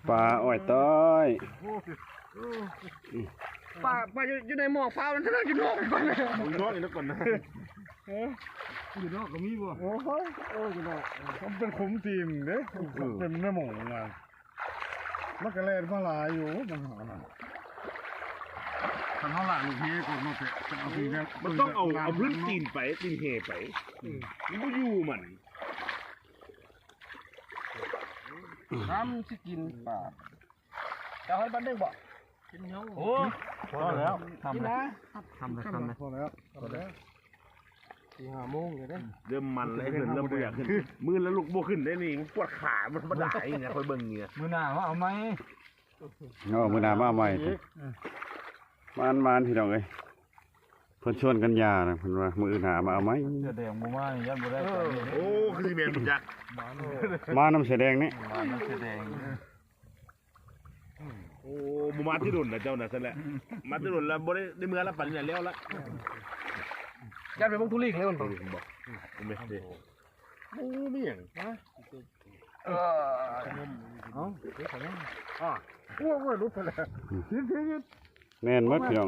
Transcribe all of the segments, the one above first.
ປາອ້ອຍຕ້ອຍ ປາ ປາຢູ່ ຢູ່ໃນໝໍ້ຟ້າວນັ້ນ ຢູ່ນອກກ່ອນ ຢູ່ນອກອີກແລ້ວກ່ອນນະ ເອີ ຢູ່ນອກກໍມີບໍ່? ໂອ້ຍ ເອີ ຢູ່ນອກ ມັນເປັນຂຸມຕີນເດ້ ເອີ ເປັນແມ່ໝໍ້ນະ ມັນກໍແລ່ນມາຫຼາຍຢູ່ ມັນຫານະ ຄັນເຮົາລາກລູກແຮກ່ອນເນາະ ເອົາຕີນ ມັນຕ້ອງເອົາ ເອົາພື້ນຕີນໄປ ຕີນແຮໄປ ອືມ ມັນບໍ່ຢູ່ມັນ ນ້ຳຊິກິນປາ ຈະໃຫ້ບັດໜຶ່ງບໍ່? ກິນຍັງ ໂອ້ ພໍແລ້ວ ທຳແລ້ວ ທຳແລ້ວ ທຳແລ້ວ ພໍແລ້ວ ພໍແລ້ວ ສີ່ຫ້າໂມງແລ້ວເດ້ ເລີ່ມມັນແລ້ວ ເລີ່ມບໍ່ຢາກຂຶ້ນ ມື້ລະລຸກບໍ່ຂຶ້ນໄດ້ນີ້ ມັນປວດຂາ ມັນບໍ່ໄດ້ນີ້ ຂ້ອຍເບິ່ງນີ້ ມື້ໜ້າມາເອົາໃໝ່ ເນາະ ມື້ໜ້າມາເອົາໃໝ່ ມານໆ ພີ່ນ້ອງເອີຍ ເພິ່ນຊວນກັນຢ່ານະ ເພິ່ນວ່າມື້ໜ້າມາເອົາໃໝ່ ເສືອແດງບໍ່ມານີ້ຢ້ານບໍ່ໄດ້ ເອີ ໂອ້ ຄືຊິແມ່ນຈັກ ມານຳເສືອແດງນີ້ ມານຳເສືອແດງ ໂອ້ ບໍ່ມາແຕ່ດົນນະເຈົ້ານະ ຊັ້ນແຫຼະ ມາແຕ່ດົນແລ້ວບໍ່ໄດ້ ໄດ້ເມືອລະ ປານນີ້ແລ້ວລະ ຢ້ານໄປເບິ່ງທຸລີກແລ້ວມັນບໍ່ ບໍ່ ບໍ່ແມ່ນເດ້ ບໍ່ມີຫຍັງ ຮະ ເອີ ເອົ້າ ໂອ້ຍ ຫຼຸດໄປແລ້ວ ແມ່ນໝົດພີ່ນ້ອງ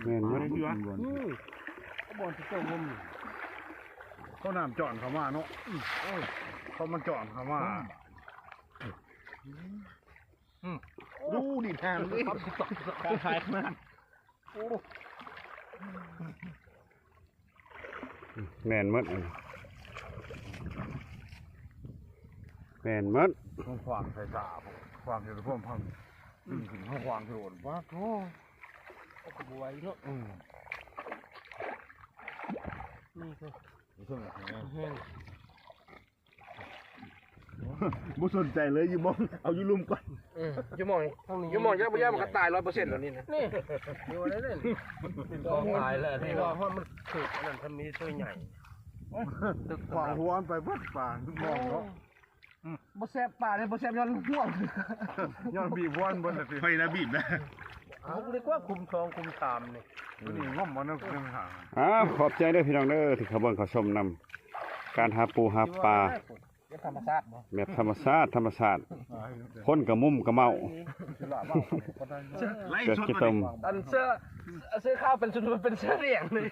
ແມ່ນໝົດ ອືມ ບ່ອນທີ່ເຈົ້າງົມ ເຂົານ້ຳຈອນເຂົ້າມາເນາະ ອືມ ເອີ ເຂົາມັນຈອນເຂົ້າມາ ອືມ ອືມ ດູດິ ທາງ ທາງທ້າຍຂະໜາດ ໂອ້ ແມ່ນໝົດ ແມ່ນໝົດ ຂວາງໃສ່ຕາ ຂວາງໃສ່ພວກເຮົາ ອືມ ຂຶ້ນມາຂວາງໂດນ ປາດໂທ ເອົາກະບວຍເນາະ ອືມ ນີ້ຄື ນີ້ຄືແຮງ ບໍ່ສົນໃຈເລີຍ ຢູ່ໝ່ອງ ເອົາຢູ່ລຸ່ມກ່ອນ ເອີ ຢູ່ໝ່ອງ ຢູ່ໝ່ອງ ຢ່າ ບໍ່ຢ່າ ມັນກະຕາຍຮ້ອຍເປີເຊັນແລ້ວນີ້ນະ ນີ້ ຢູ່ໄດ້ເລີຍ ເປັນຂອງຕາຍແລ້ວ ນີ້ວ່າມັນຖືກອັນນັ້ນ ຖ້າມີໂຕໃຫຍ່ ຄວ້າງຫົວມັນໄປເບິດປາ ມອງເນາະ ບໍ່ແຊບປານີ້ ບໍ່ແຊບຍ້ອນຫົວ ຍ້ອນບີບຫົວມັນເບິດລະຕິ ຂ້ອຍນະບີບນະ ເອົາ ເລີຍກວ່າຄຸມສອງຄຸມສາມນີ້ ນີ້ງົມເອົານຳ ອ່າ ຂອບໃຈເດີພີ່ນ້ອງເດີ ທີ່ເຂົ້າເບິ່ງເຂົ້າຊົມນຳ ການຫາປູຫາປາ ແບບທຳມະຊາດບໍ່ ແບບທຳມະຊາດ ທຳມະຊາດ ຄົນກະມຸມກະເມົາ ເກືອກຂີ້ຕົມ ອັນເສື້ອ ເສື້ອຂາວເປັນຊຸດ ເປັນເສື້ອແດງເລີຍ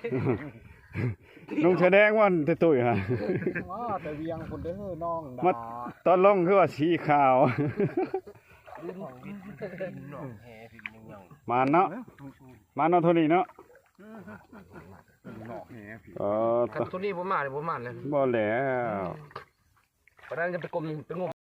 ນຸ່ງເສື້ອແດງວ່າແຕ່ຕຸ້ຍຫັ້ນ ອໍ ແຕ່ວຽງພຸ້ນເດີນ້ອງ ມາຕອນລົງຄືວ່າສີຂາວ ມານເນາະ ມານເນາະໂທນີ້ເນາະ ເອີ ໂທນີ້ບໍ່ມາ ບໍ່ມານເລີຍ ບໍ່ແລ້ວ ປານນັ້ນຈະໄປກົມໄປງົມ